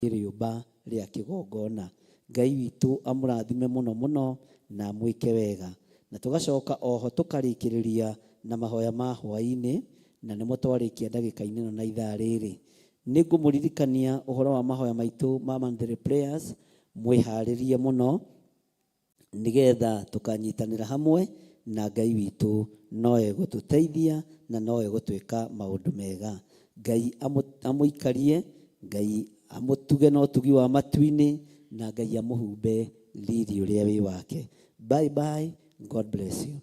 Rĩũmba rĩa kĩgongona. Ngai witũ amũrathime mũno mũno na amwĩke wega. Na tũgacoka oho tũkarĩkĩrĩria na mahoya ma hwaĩ-inĩ, na nĩmo twarĩkia ndagĩka-inĩ ĩno na ithaa rĩrĩ. Nĩ ngũmũririkania ũhoro wa mahoya maitũ ma monthly prayers, mwĩharĩrie mũno. Nĩgetha tũkanyitanĩra hamwe na Ngai witũ, no egũtũteithia na no egũtwĩka maũndũ mega. Ngai amũikarie, Ngai amũtuge na ũtugi wa matu-inĩ, na Ngai amũhumbe riri ũrĩa wĩ wake. Bye bye, God bless you.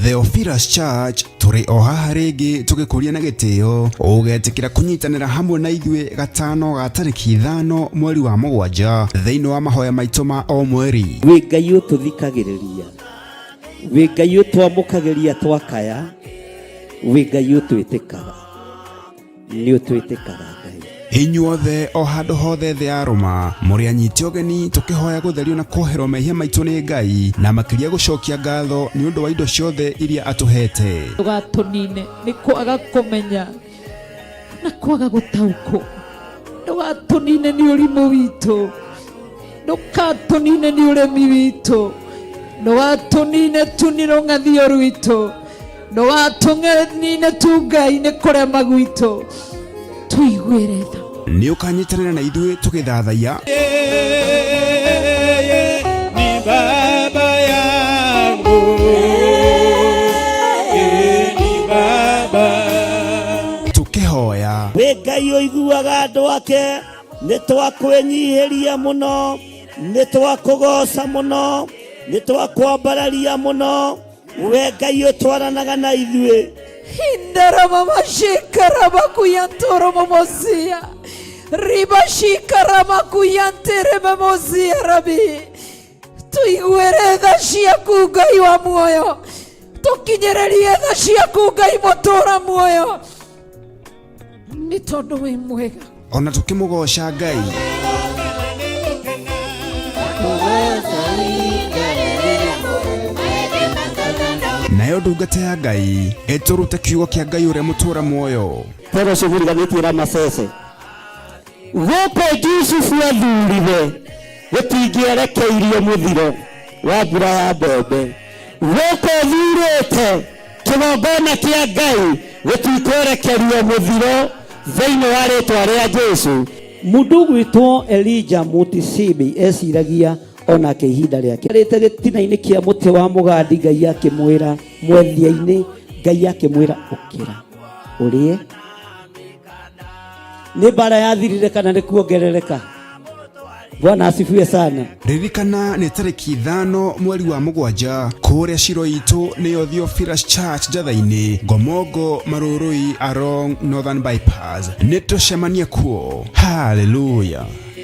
Theophilus Church tũrĩ o haha rĩngĩ tũgĩkũria na gĩtĩo ũgetĩkĩra kũnyitanĩra hamwe na ithuĩ gatano ga tarĩki 5 mweri wa 7 thĩinĩ wa mahoya maitũ ma o mweri. Wĩ Ngai ũtũthikagĩrĩria, wĩ Ngai ũtwamũkagĩria twakaya, wĩ Ngai ũtwĩtĩkaga. Nĩ ũtwĩtĩkaga Ngai. Inyuothe o handũ hothe thĩ ya rũma mũrĩ anyiti ũgeni tũkĩhoya gũtherio na kuoherwo mehia maitũ nĩ Ngai na makĩria gũcokia ngatho nĩ ũndũ wa indo ciothe iria atũhete. Ndũgatũnine nĩ kwaga kũmenya na kwaga gũtaũkwo, ndũgatũnine nĩ ũrimũ witũ, ndũgatũnine nĩ ũremi witũ, ndũgatũnine tu nĩ rũng'athio rwitũ, ndũgatũnine tu Ngai nĩ kũrema gwitũ, tũiguĩre tha. Nĩ ũkanyitanĩra na ithuĩ tũgĩthathaiya. Yeye ni baba yangu. Yeye ni baba. Tũkĩhoya. Wĩ Ngai ũiguaga andũ ake, nĩ twakwĩnyihĩria mũno, nĩ twakũgoca mũno, nĩ twakwambararia mũno, we Ngai ũtwaranaga na ithuĩ. Hindaramamashikaramakuyantoromomosia. Ribashikaramakuyanteramomosia rabi. Tuiguĩre tha ciaku Ngai wa muoyo, tũkinyĩrĩrie tha ciaku Ngai mũtũra muoyo, nĩ tondũ wĩ mwega. Ona tũkĩmũgoca Ngai. Nayo ndungata ya Ngai ĩtũrute kiugo kĩa Ngai ũrĩa mũtũra muoyo. Fellowship riganĩtie na Masese. Gũkũ Jusufu athurire gũtingĩerekeirio mũthiro wa mbura ya mbembe. Gũkũ thurĩte kĩgongona kĩa Ngai gũtikwerekerio mũthiro thĩinĩ wa rĩtwa rĩa Jesu. Mũndũ ũgwĩtwo Elijah Mutisibi eciragia onake ihinda rĩake rĩte gĩtina-inĩ kĩa mũtĩ wa mũgandi, Ngai akĩmwĩra mwethia-inĩ, Ngai akĩmwĩra ũkĩra ũrĩe. Nĩ mbara yathirire kana nĩ kuongerereka? Bwana asifiwe sana. Ririkana nĩ tarĩki 5 mweri wa 7 kũrĩa ciro itũ nĩyo Theophilus Church Njatha-inĩ, Ngomongo, Marũrũi, Along Northern Bypass. Nĩ tũcemanie kuo. Hallelujah.